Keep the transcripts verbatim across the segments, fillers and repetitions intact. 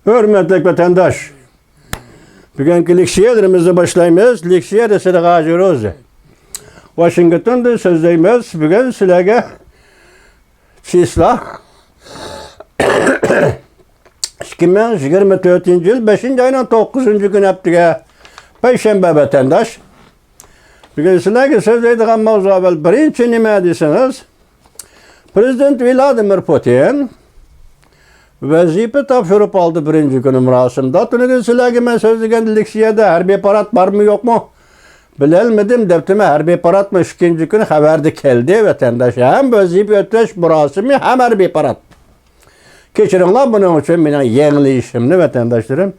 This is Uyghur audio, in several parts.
ھۆرمەتلىك ۋەتەنداش، بۈگۈنكى لېكسىيەلىرىمىزنى باشلايمىز. لېكسىيە دېسە ھاجى روزى. ۋاشىنگتوندىن سۆزلەيمىز. بۈگۈن سىلەرگە چىسلا ئىككى مىڭ يىگىرمە تۆتىنچى يىل بەشىنچى ئاينىڭ توققۇزىنچى كۈنى ھەپتىگە پەيشەنبە ۋەتەنداش. بۈگۈن سىلەرگە سۆزلەيدىغان ماۋزۇ ئەۋۋەل بىرىنچى نېمە دېسىڭىز، پرېزىدېنت ۋلادىمىر پۇتىن ۋەزىپە تاپشۇرۇپ ئالدى بىرىنچى كۈنى مۇراسىمدا. تۈنۈگۈن سىلەرگە مەن سۆزلىگەن لېكسىيەدە ھەربىي پارات بارمۇ يوقمۇ بىلەلمىدىم دەپتىمەن. ھەربىي پاراتمۇ ئىككىنچى كۈنى خەۋەردە كەلدى ۋەتەنداش. ھەم ۋەزىپە ئۆتەش مۇراسىمى، ھەم ھەربىي پارات. كەچۈرۈڭلار بۇنىڭ ئۈچۈن مېنىڭ يېڭىلىشىمنى، ۋەتەنداشلىرىم.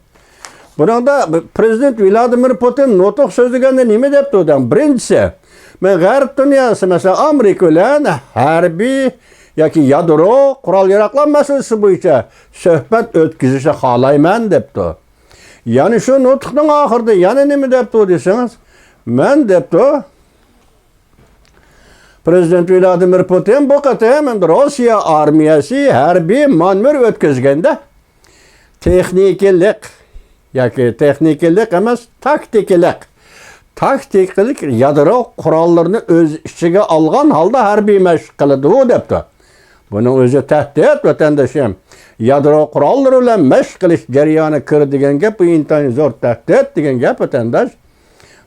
بۇنىڭدا پرېزىدېنت ۋلادىمىر پۇتىن نۇتۇق سۆزلىگەندە نېمە دەپتۇ دەڭ؟ بىرىنچىسى، مەن غەرب دۇنياسى، مەسىلەن، ئامېرىكا بىلەن ھەربىي ياكى يادرو قورال-ياراغلار مەسىلىسى بويىچە سۆھبەت ئۆتكۈزۈشنى خالايمەن دەپتۇ. يەنە شۇ نۇتۇقنىڭ ئاخىرىدا يەنە نېمە دەپتۇ دېسىڭىز، مەن دەپتۇ، پرېزىدېنت ۋلادىمىر پۇتىن بۇ قېتىم روسىيە ئارمىيەسى ھەربىي مانېۋىر ئۆتكۈزگەندە، تېخنىكىلىق ياكى تېخنىكىلىق ئەمەس، تاكتىكىلىق، تاكتىكىلىق يادرو قوراللىرىنى ئۆز ئىچىگە ئالغان ھالدا ھەربىي مەشىق قىلىدۇ دەپتۇ. بۇنىڭ ئۆزى تەھدىت، ۋەتەندىشىم. يادرو قوراللىرى بىلەن مەشىق قىلىش جەريانى كىر دېگەن گەپ، بۇ ئىنتايىن زور تەھدىت دېگەن گەپ، ۋەتەنداش.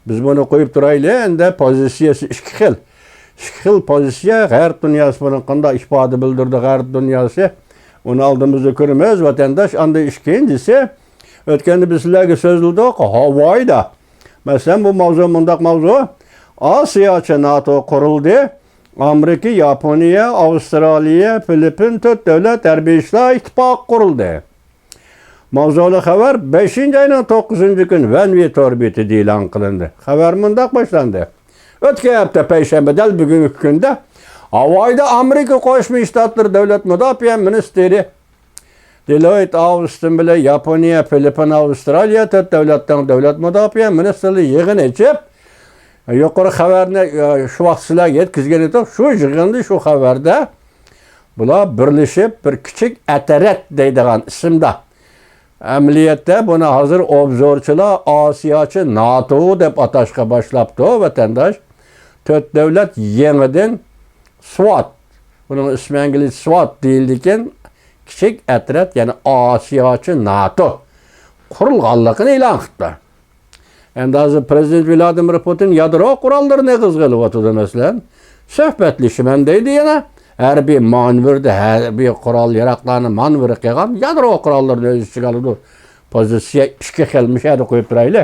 بىز بۇنى قويۇپ تۇرايلى، ئەندى پوزىتسىيەسى ئىككى خىل. ئىككى خىل پوزىتسىيە، غەرب دۇنياسى بۇنىڭ قانداق ئىپادە بىلدۈردى، غەرب دۇنياسى. ئۇنى ئالدىمىزدا كۆرىمىز، ۋەتەنداش. ئاندىن ئىككىنچىسى، ئۆتكەندە بىز سىلەرگە سۆزلىدۇق، ھاۋايدا. مەسىلەن، بۇ ماۋزۇ مۇنداق ماۋزۇ. ئاسىياچە ناتو قۇرۇلدى. ئامېرىكا، ياپونىيە، ئاۋسترالىيە، فىلىپپىن، تۆت دۆلەت ھەربىي ئىشلار ئىتتىپاقى قۇرۇلدى. ماۋزۇلۇق خەۋەر بەشىنچى ئاينىڭ توققۇزىنچى كۈنى ۋەنۋى تور بېتىدە ئېلان قىلىندى. خەۋەر مۇنداق باشلاندى. ئۆتكەن ھەپتە پەيشەنبە دەل بۈگۈنكى كۈندە ھاۋايدا ئامېرىكا قوشما شتاتلىرى دۆلەت مۇداپىئە مىنىستىرى دېلويت ئاۋستىن بىلەن ياپونىيە، فىلىپپىن، ئاۋسترالىيە تۆت دۆلەتنىڭ دۆلەت مۇداپىئە مىنىستىرلىرى يىغىن ئېچىپ، يۇقىرى خەۋەرنى، ئە، شۇ ۋاقىت سىلەرگە يەتكۈزگەن ئىدۇق. شۇ يىغىندا، شۇ خەۋەردە بۇلار بىرلىشىپ بىر كىچىك ئەترەت دەيدىغان ئىسىمدا ئەمەلىيەتتە بۇنى ھازىر ئوبزورچىلار ئاسىياچە ناتو دەپ ئاتاشقا باشلاپتۇ، ۋەتەنداش. تۆت دۆلەت يېڭىدىن سۋات، بۇنىڭ ئىسمى ئىنگلىزچە سۋات دېيىلىدىكەن، كىچىك ئەترەت، يەنى ئاسىياچە ناتو قۇرۇلغانلىقىنى ئېلان قىپتۇ. ئەمدى ھازىر پرېزىدېنت ۋلادىمىر پۇتىن يادرو قوراللىرىنى ئېغىزغا ئېلىۋاتىدۇ، مەسىلەن. سۆھبەتلىشىمەن دەيدۇ يەنە. ھەربىي مانېۋىردا، ھەربىي قورال ياراغلارنى مانېۋىر قىلغان، يادرو قوراللىرىنى ئۆز ئىچىگە ئالىدۇ. پوزىتسىيە ئىككى خىل، مۇشۇ يەردە قويۇپ تۇرايلى.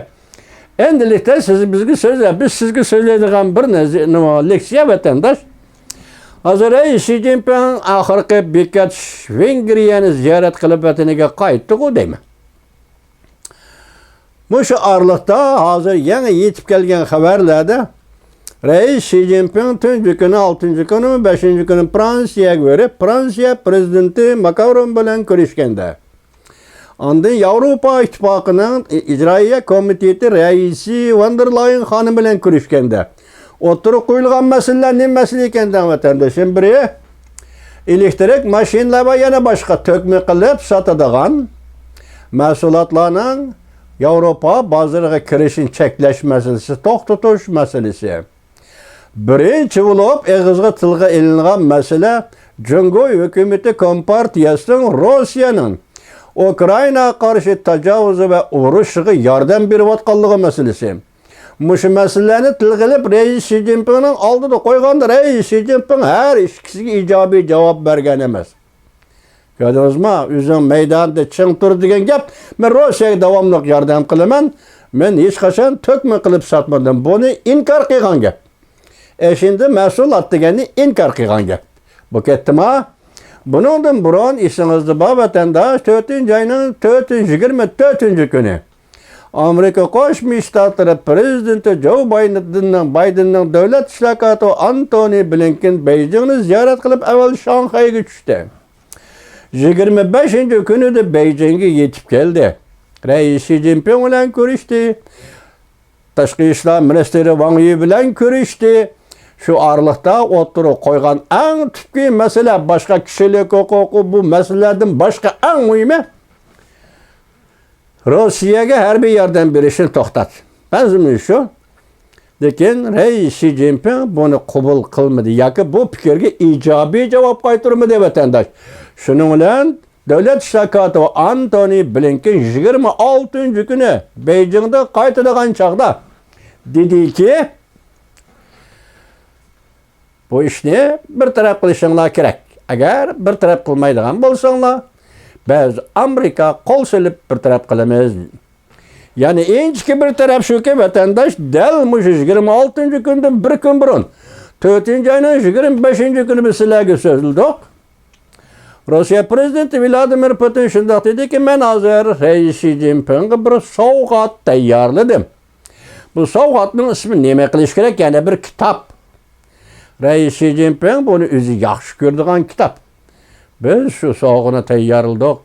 ئەمدىلىكتە سىز بىزگە سۆزلە، بىز سىزگە سۆزلەيدىغان بىر نەزە-، نېمە، لېكسىيە، ۋەتەنداش. ھازىر رەئىس شى جىنپىڭ ئاخىرقى بېكەت ۋېنگرىيەنى زىيارەت قىلىپ ۋەتىنىگە قايتتىغۇ دەيمەن. مۇشۇ ئارىلىقتا ھازىر يېڭى يېتىپ كەلگەن خەۋەرلەردە، رەئىس شى جىنپىڭ تۇنجى كۈنى، ئالتىنچى كۈنى، بەشىنچى كۈنى فرانسىيەگە بېرىپ، فرانسىيە پرېزىدېنتى ماكرون بىلەن كۆرۈشكەندە، ئاندىن ياۋروپا ئىتتىپاقىنىڭ ئىجرائىيە كومىتېتى رەئىسى ۋان دېر لايېن خانىم بىلەن كۆرۈشكەندە، ئوتتۇرىغا قويۇلغان مەسىلىلەر نېمە مەسىلە ئىكەن دەڭ، ۋەتەنداشىم؟ بىرى، ئېلېكتىرىك ماشىنىلار ۋە يەنە باشقا تۆكمە قىلىپ ساتىدىغان مەھسۇلاتلارنىڭ ياۋروپا بازىرىغا كىرىشىنى چەكلەش مەسىلىسى، توختىتىش مەسىلىسى. بىرىنچى بولۇپ ئېغىزغا تىلغا ئېلىنغان مەسىلە جۇڭگو ھۆكۈمىتى كومپارتىيەسىنىڭ روسىيەنىڭ ئۇكرائىناغا قارشى تاجاۋۇزى ۋە ئۇرۇشىغا ياردەم بېرىۋاتقانلىقى مەسىلىسى. مۇشۇ مەسىلىلەرنى تىلغا ئېلىپ، رەئىس شى جىنپىڭنىڭ ئالدىدا قويغاندا، رەئىس شى جىنپىڭ ھەر ئىككىسىگە ئىجابىي جاۋاب بەرگەن ئەمەس. كۆردىڭىزمۇ؟ ئۆزۈڭ مەيداندا چىڭ تۇر دېگەن گەپ. مەن روسىيەگە داۋاملىق ياردەم قىلىمەن. مەن ھېچقاچان تۆكمە قىلىپ ساتمىدىم. بۇنى ئىنكار قىلغان گەپ. ئەشىندە مەھسۇلات دېگەننى ئىنكار قىلغان گەپ. بۇ كەتتىما؟ بۇنىڭدىن بۇرۇن ئېسىڭىزدە بار، ۋەتەنداش، تۆتىنچى ئاينىڭ تۆتىنچى، يىگىرمە تۆتىنچى كۈنى ئامېرىكا قوشما شتاتلىرى پرېزىدېنتى جو بايدېننىڭ، بايدېننىڭ دۆلەت ئىشلار كاتىپى ئانتونى بلىنكېن بېيجىڭنى زىيارەت قىلىپ، ئەۋۋەل شاڭخەيگە چۈشتى. يىگىرمە بەشىنچى كۈنىدە بېيجىڭگە يېتىپ كەلدى. رەئىس شى جىنپىڭ بىلەن كۆرۈشتى. تاشقى ئىشلار مىنىستىرى ۋاڭ يى بىلەن كۆرۈشتى. شۇ ئارىلىقتا ئوتتۇرىغا قويغان ئەڭ تۈپكى مەسىلە، باشقا كىشىلىك ھوقۇقى، بۇ مەسىلىلەردىن باشقا ئەڭ مۇھىمى، روسىيەگە ھەربىي ياردەم بېرىشنى توختات. مەزمۇنى شۇ. لېكىن رەئىس شى جىنپىڭ بۇنى قوبۇل قىلمىدى ياكى بۇ پىكىرگە ئىجابىي جاۋاب قايتۇرمىدى، ۋەتەنداش. شۇنىڭ بىلەن دۆلەت ئىشلار كاتىپى ئانتونى بلىنكېن يىگىرمە ئالتىنچى كۈنى بېيجىڭدىن قايتىدىغان چاغدا دېدىكى، بۇ ئىشنى بىر تەرەپ قىلىشىڭلار كېرەك. ئەگەر بىر تەرەپ قىلمايدىغان بولساڭلار، بىز ئامېرىكا قول سېلىپ بىر تەرەپ قىلىمىز. يەنى ئىنچىكە بىر تەرەپ شۇكى، ۋەتەنداش، دەل مۇشۇ يىگىرمە ئالتىنچى كۈندىن بىر كۈن بۇرۇن، تۆتىنچى ئاينىڭ يىگىرمە بەشىنچى كۈنى بىز سىلەرگە سۆزلىدۇق. روسىيە پىرېزىدېنتى ۋلادىمىر پۇتىن شۇنداق دېدىكى، مەن ھازىر رەئىس شى جىنپىڭغا بىر سوۋغات تەييارلىدىم. بۇ سوۋغاتنىڭ ئىسمى نېمە قىلىش كېرەك؟ يەنە بىر كىتاب. رەئىس شى جىنپىڭ بۇنى ئۆزى ياخشى كۆرىدىغان كىتاب. بىز شۇ سوۋغىنى تەييارلىدۇق.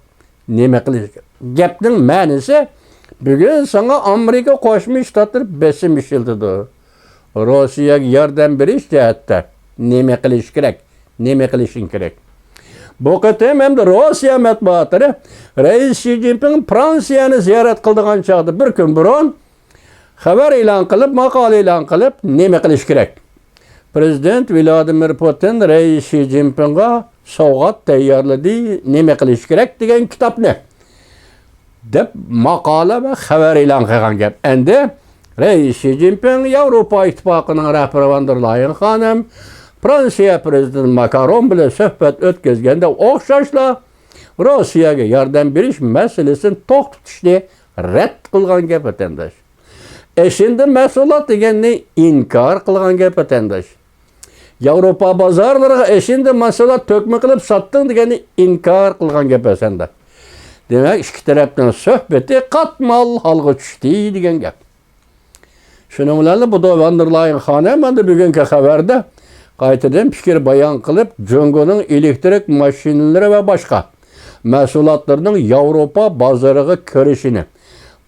نېمە قىلىش؟ گەپنىڭ مەنىسى، بۈگۈن ساڭا ئامېرىكا قوشما شتاتلىرى بېسىم ئىشلىتىدۇ. روسىيەگە ياردەم بېرىش جەھەتتە نېمە قىلىش كېرەك؟ نېمە قىلىشىڭ كېرەك؟ بۇ قېتىم ھەمدە روسىيە مەتبۇئاتلىرى رەئىس شى جىنپىڭ فرانسىيەنى زىيارەت قىلىدىغان چاغدا بىر كۈن بۇرۇن خەۋەر ئېلان قىلىپ، ماقالە ئېلان قىلىپ، نېمە قىلىش كېرەك؟ پىرېزىدېنت ۋلادىمىر پۇتىن رەئىس شى جىنپىڭغا سوۋغات تەييارلىدى، نېمە قىلىش كېرەك دېگەن كىتابنى، دەپ ماقالە ۋە خەۋەر ئېلان قىلغان گەپ. ئەندى رەئىس شى جىنپىڭ ياۋروپا ئىتتىپاقىنىڭ رەھبىرى ۋان دېر لايېن خانىم فرانسىيە پىرېزىدېنتى ماكرون بىلەن سۆھبەت ئۆتكۈزگەندە ئوخشاشلا روسىيەگە ياردەم بېرىش مەسىلىسىنى توختىتىشنى رەت قىلغان گەپ، ۋەتەنداش. ئېشىندى مەھسۇلات دېگەننى ئىنكار قىلغان گەپ، ۋەتەنداش. ياۋروپا بازارلىرىغا ئېشىندى مەھسۇلات تۆكمە قىلىپ ساتتىڭ دېگەننى ئىنكار قىلغان گەپ ئەسلىدە. دېمەك، ئىككى تەرەپنىڭ سۆھبىتى قاتمال ھالغا چۈشتى دېگەن گەپ. شۇنىڭ بىلەن بۇ دو ۋان دېر لايېن خانىم ئەمدى بۈگۈنكى خەۋەردە قايتىدىن پىكىر بايان قىلىپ، جۇڭگونىڭ ئېلېكتىرىك ماشىنىلىرى ۋە باشقا مەھسۇلاتلىرىنىڭ ياۋروپا بازىرىغا كىرىشىنى،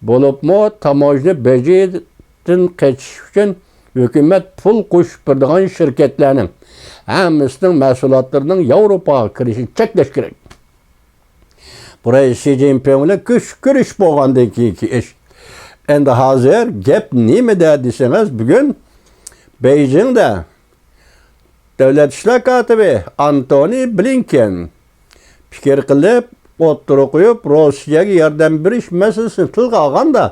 بولۇپمۇ تاموژنا بېجىدىن قېچىش ئۈچۈن ھۆكۈمەت پۇل قوشۇپ بېرىدىغان شىركەتلەرنىڭ ھەممىسىنىڭ مەھسۇلاتلىرىنىڭ ياۋروپاغا كىرىشىنى چەكلەش كېرەك. بۇ رەئىس شى جىنپىڭ بىلەن كۆرۈش-، كۆرۈشۈش بولغاندىن كېيىنكى ئىش. ئەمدى ھازىر گەپ نېمىدە دېسىڭىز، بۈگۈن بېيجىڭدا دۆلەت ئىشلار كاتىپى ئانتونى بلىنكېن پىكىر قىلىپ، ئوتتۇرىغا قويۇپ، روسىيەگە ياردەم بېرىش مەسىلىسىنى تىلغا ئالغاندا،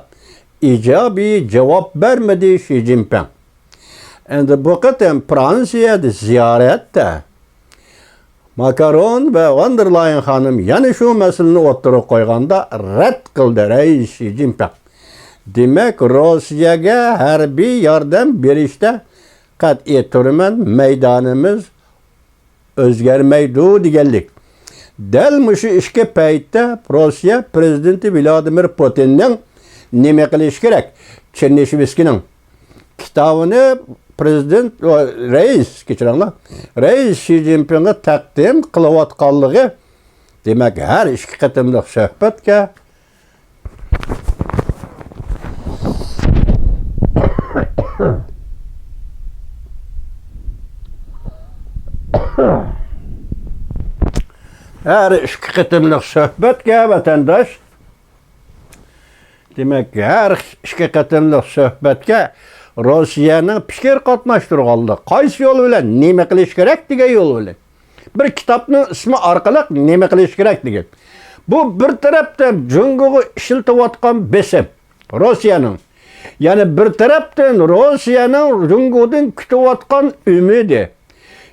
ئىجابىي جاۋاب بەرمىدى شى جىنپىڭ. ئەمدى بۇ قېتىم فرانسىيەدە زىيارەتتە ماكرون ۋە ۋان دېر لايېن خانىم يەنە شۇ مەسىلىنى ئوتتۇرىغا قويغاندا، رەت قىلدى رەئىس شى جىنپىڭ. دېمەك، روسىيەگە ھەربىي ياردەم بېرىشتە قەتئىي تۇرىمەن، مەيدانىمىز ئۆزگەرمەيدۇ دېگەنلىك. دەل مۇشۇ ئىككى پەيتتە روسىيە پىرېزىدېنتى ۋلادىمىر پۇتىننىڭ نېمە قىلىشى كېرەك؟ چېرنىشېۋسكىنىڭ كىتابىنى پىرېزىدېنت، رەئىس، كەچۈرۈڭلار، رەئىس شى جىنپىڭغا تەقدىم قىلىۋاتقانلىقى، دېمەك، ھەر ئىككى قېتىملىق سۆھبەتكە، ھەر ئىككى قېتىملىق سۆھبەتكە، ۋەتەنداش، دېمەك، ھەر ئىككى قېتىملىق سۆھبەتكە روسىيەنىڭ پىكىر قاتناشتۇرغانلىقى، قايسى يول بىلەن، نېمە قىلىش كېرەك دېگەن يول بىلەن، بىر كىتابنىڭ ئىسمى ئارقىلىق نېمە قىلىش كېرەك دېگەن. بۇ بىر تەرەپتىن جۇڭگوغا ئىشلىتىۋاتقان بېسىم، روسىيەنىڭ. يەنە بىر تەرەپتىن روسىيەنىڭ جۇڭگودىن كۈتۈۋاتقان ئۈمىدى.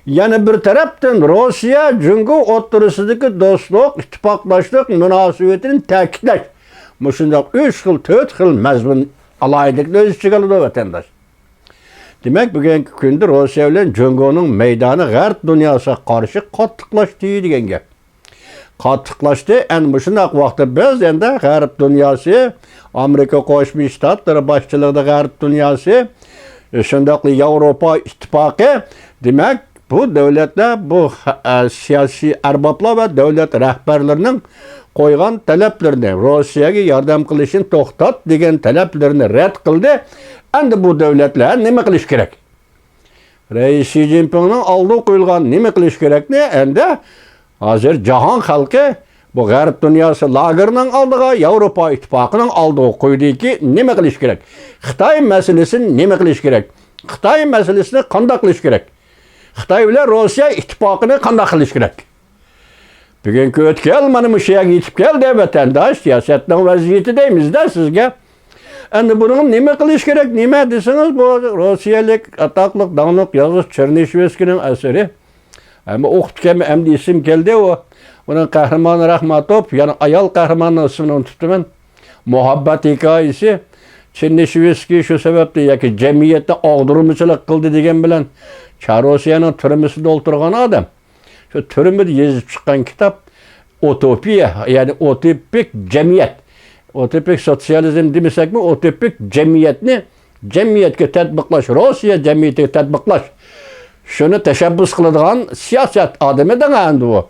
يەنە بىر تەرەپتىن روسىيە جۇڭگو ئوتتۇرىسىدىكى دوستلۇق، ئىتتىپاقداشلىق مۇناسىۋىتىنى تەكىتلەش. مۇشۇنداق ئۈچ خىل، تۆت خىل مەزمۇن ئالاھىدىلىكنى ئۆز ئىچىگە ئالىدۇ، ۋەتەنداش. دېمەك، بۈگۈنكى كۈندە روسىيە بىلەن جۇڭگونىڭ مەيدانى غەرب دۇنياسىغا قارشى قاتتىقلاشتى دېگەن گەپ. قاتتىقلاشتى. ئەنە مۇشۇنداق ۋاقىتتا بىز ئەندى غەرب دۇنياسى، ئامېرىكا قوشما شتاتلىرى باشچىلىقىدا غەرب دۇنياسى، شۇنداقلا ياۋروپا ئىتتىپاقى، دېمەك، بۇ دۆلەتلەر، بۇ، ئە، سىياسىي ئەربابلار ۋە دۆلەت رەھبەرلىرىنىڭ قويغان تەلەپلىرىنى، روسىيەگە ياردەم قىلىشنى توختات دېگەن تەلەپلىرىنى رەت قىلدى. ئەندى بۇ دۆلەتلەر نېمە قىلىش كېرەك؟ رەئىس شى جىنپىڭنىڭ ئالدىغا قويۇلغان نېمە قىلىش كېرەكنى ئەندى ھازىر جاھان خەلقى بۇ غەرب دۇنياسى لاگېرىنىڭ ئالدىغا، ياۋروپا ئىتتىپاقىنىڭ ئالدىغا قويدىكى، نېمە قىلىش كېرەك؟ خىتاي مەسىلىسىنى نېمە قىلىش كېرەك؟ خىتاي مەسىلىسىنى قانداق قىلىش كېرەك؟ خىتاي بىلەن روسىيە ئىتتىپاقىنى قانداق قىلىش كېرەك؟ بۈگۈنكى ئۆتكەل مانا مۇشۇ يەرگە يېتىپ كەلدى، ۋەتەنداش. سىياسەتنىڭ ۋەزىيىتى دەيمىز-دە سىزگە. ئەمدى بۇنىڭ نېمە قىلىش كېرەك، نېمە دېسىڭىز، بۇ روسىيەلىك ئاتاقلىق داڭلىق يازغۇچى چېرنىشۋسكىينىڭ ئەسىرى. ئەمما ئوقۇپ كەلمە، ئەمدى ئېسىمگە كەلدى ئۇ. ئۇنىڭ قەھرىمانى راخماتوف، يەنە ئايال قەھرىماننىڭ ئىسمىنى ئۇنتۇپتىمەن. مۇھەببەت ھېكايىسى. چېرنىشۋسكىي شۇ سەۋەبتىن ياكى جەمئىيەتنى ئاغدۇرمىچىلىق قىلدى دېگەن بىلەن، چارروسىيەنىڭ تۈرمىسىدە ئولتۇرغان ئادەم. شۇ تۈرمىدە يېزىپ چىققان كىتاب ئۇتوپىيە، يەنى ئۇتوپىك جەمئىيەت. ئۇتوپىك سوتسىيالىزم دېمىسەكمۇ، ئۇتوپىك جەمئىيەتنى جەمئىيەتكە تەتبىقلاش، روسىيە جەمئىيىتىگە تەتبىقلاش. شۇنى تەشەببۇس قىلىدىغان سىياسەت ئادىمى دەڭ ئەمدى بۇ.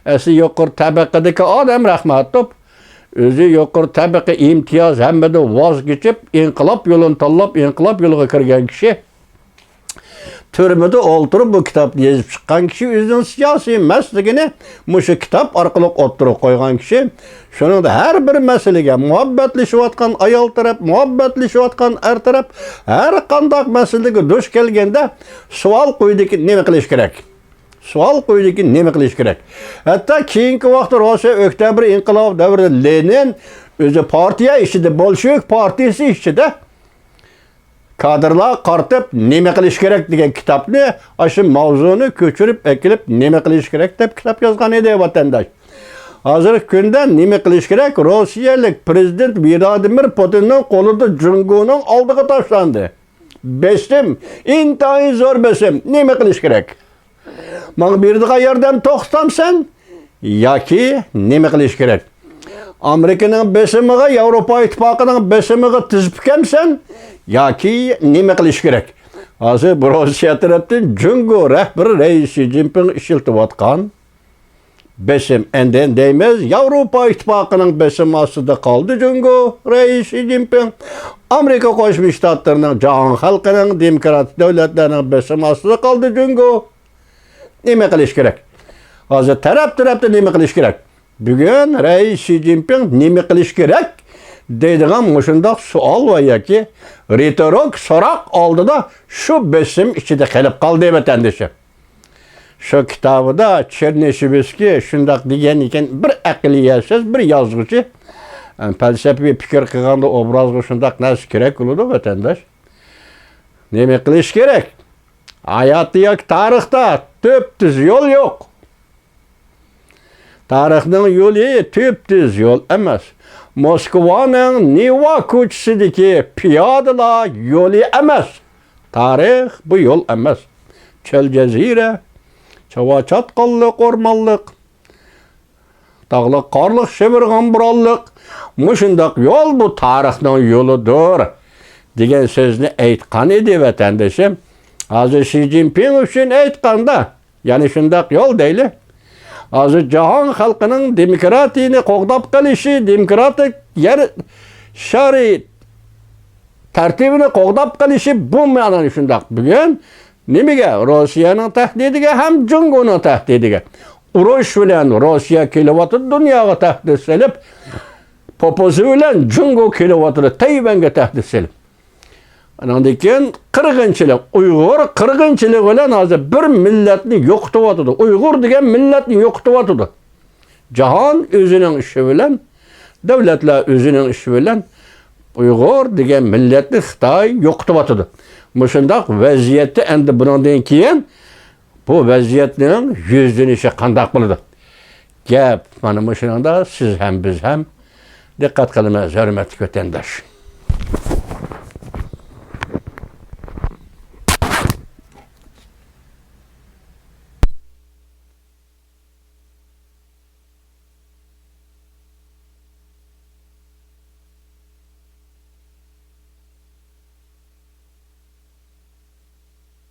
ئەسلى يۇقىرى تەبىقىدىكى ئادەم راخماتوف. ئۆزى يۇقىرى تەبىقە ئىمتىياز ھەممىدىن ۋاز كېچىپ، ئىنقىلاب يولىنى تاللاپ، ئىنقىلاب يولىغا كىرگەن كىشى. تۈرمىدە ئولتۇرۇپ بۇ كىتابنى يېزىپ چىققان كىشى، ئۆزىنىڭ سىياسىي مەسلىكىنى مۇشۇ كىتاب ئارقىلىق ئوتتۇرىغا قويغان كىشى. شۇنىڭدا ھەر بىر مەسىلىگە مۇھەببەتلىشىۋاتقان ئايال تەرەپ، مۇھەببەتلىشىۋاتقان ئەر تەرەپ ھەر قانداق مەسىلىگە دۇچ كەلگەندە سوئال قويدىكى، نېمە قىلىش كېرەك؟ سوئال قويدىكى، نېمە قىلىش كېرەك؟ ھەتتا كېيىنكى ۋاقىتتا روسىيە ئۆكتەبىر ئىنقىلابى دەۋرىدە لېنىن ئۆزى پارتىيە ئىچىدە، بولشېۋىك پارتىيىسى ئىچىدە كادىرلارغا قارىتىپ نېمە قىلىش كېرەك دېگەن كىتابنى ئاشۇ ماۋزۇنى كۆچۈرۈپ ئەكېلىپ نېمە قىلىش كېرەك دەپ كىتاب يازغان ئىدى، ۋەتەنداش. ھازىرقى كۈندە نېمە قىلىش كېرەك؟ روسىيەلىك پىرېزىدېنت ۋلادىمىر پۇتىننىڭ قولىدا جۇڭگونىڭ ئالدىغا تاشلاندى. بېسىم، ئىنتايىن زور بېسىم. نېمە قىلىش كېرەك؟ ماڭا بېرىدىغان ياردەم توختىتامسەن ياكى نېمە قىلىش كېرەك؟ ئامېرىكىنىڭ بېسىمىغا، ياۋروپا ئىتتىپاقىنىڭ بېسىمىغا تىز پۈكەمسەن ياكى نېمە قىلىش كېرەك؟ ھازىر بۇ روسىيە تەرەپتىن جۇڭگو رەھبىرى رەئىس شى جىنپىڭ ئىشلىتىۋاتقان بېسىم، ئەندىن دەيمىز، ياۋروپا ئىتتىپاقىنىڭ بېسىمى ئاستىدا قالدى جۇڭگو، رەئىس شى جىنپىڭ. ئامېرىكا قوشما شتاتلىرىنىڭ، جاھان خەلقىنىڭ، دېموكراتىك دۆلەتلەرنىڭ بېسىمى ئاستىدا قالدى جۇڭگو. نېمە قىلىش كېرەك؟ ھازىر تەرەپ-تەرەپتە نېمە قىلىش كېرەك؟ بۈگۈن رەئىس شى جىنپىڭ نېمە قىلىش كېرەك دەيدىغان مۇشۇنداق سوئال ۋە ياكى رېتورىك سوراق ئالدىدا شۇ بېسىم ئىچىدە قېلىپ قالدى، ۋەتەندىشىم. شۇ كىتابىدا چېرنىشېۋسكىي شۇنداق دېگەن ئىكەن، بىر ئەقلىيەتسىز بىر يازغۇچى، ئە، پەلسەپىۋى پىكىر قىلغاندا ئوبرازغا شۇنداق نەرسە كېرەك بولىدۇ، ۋەتەنداش. نېمە قىلىش كېرەك؟ ھاياتتا ياكى تارىختا تۈپتۈز يول يوق. تارىخنىڭ يولى تۈپتۈز يول ئەمەس. موسكۋانىڭ نېۋا كوچىسىدىكى پىيادىلار يولى ئەمەس. تارىخ بۇ يول ئەمەس. چۆل جەزىرە، چاۋا چاتقاللىق، ئورمانلىق، تاغلىق، قارلىق، شىۋىرغان بورانلىق، مۇشۇنداق يول بۇ تارىخنىڭ يولىدۇر، دېگەن سۆزنى ئېيتقان ئىدى، ۋەتەندىشىم. ھازىر شى جىنپىڭ ئۈچۈن ئېيتقاندا، يەنە شۇنداق يول دەيلى. ھازىر جاھان خەلقىنىڭ دېموكراتىيىنى قوغداپ قېلىشى، دېموكراتىك يەر شارى تەرتىپىنى قوغداپ قېلىشى بۇ مەنىدە شۇنداق. بۈگۈن نېمىگە؟ روسىيەنىڭ تەھدىتىگە ھەم جۇڭگونىڭ تەھدىتىگە. ئۇرۇش بىلەن روسىيە كېلىۋاتىدۇ دۇنياغا تەھدىت سېلىپ، پوپوزى بىلەن جۇڭگو كېلىۋاتىدۇ تەيۋەنگە تەھدىت سېلىپ. ئانىڭدىن كېيىن قىرغىنچىلىق، ئۇيغۇر قىرغىنچىلىقى بىلەن ھازىر بىر مىللەتنى يوقىتىۋاتىدۇ. ئۇيغۇر دېگەن مىللەتنى يوقىتىۋاتىدۇ. جاھان ئۆزىنىڭ ئىشى بىلەن، دۆلەتلەر ئۆزىنىڭ ئىشى بىلەن ئۇيغۇر دېگەن مىللەتنى خىتاي يوقىتىۋاتىدۇ. مۇشۇنداق ۋەزىيەتتە ئەمدى بۇنىڭدىن كېيىن بۇ ۋەزىيەتنىڭ يۈزلىنىشى قانداق بولىدۇ؟ گەپ مانا مۇشۇنىڭدا، سىز ھەم، بىز ھەم دىققەت قىلىمىز، ھۆرمەتلىك ۋەتەنداش.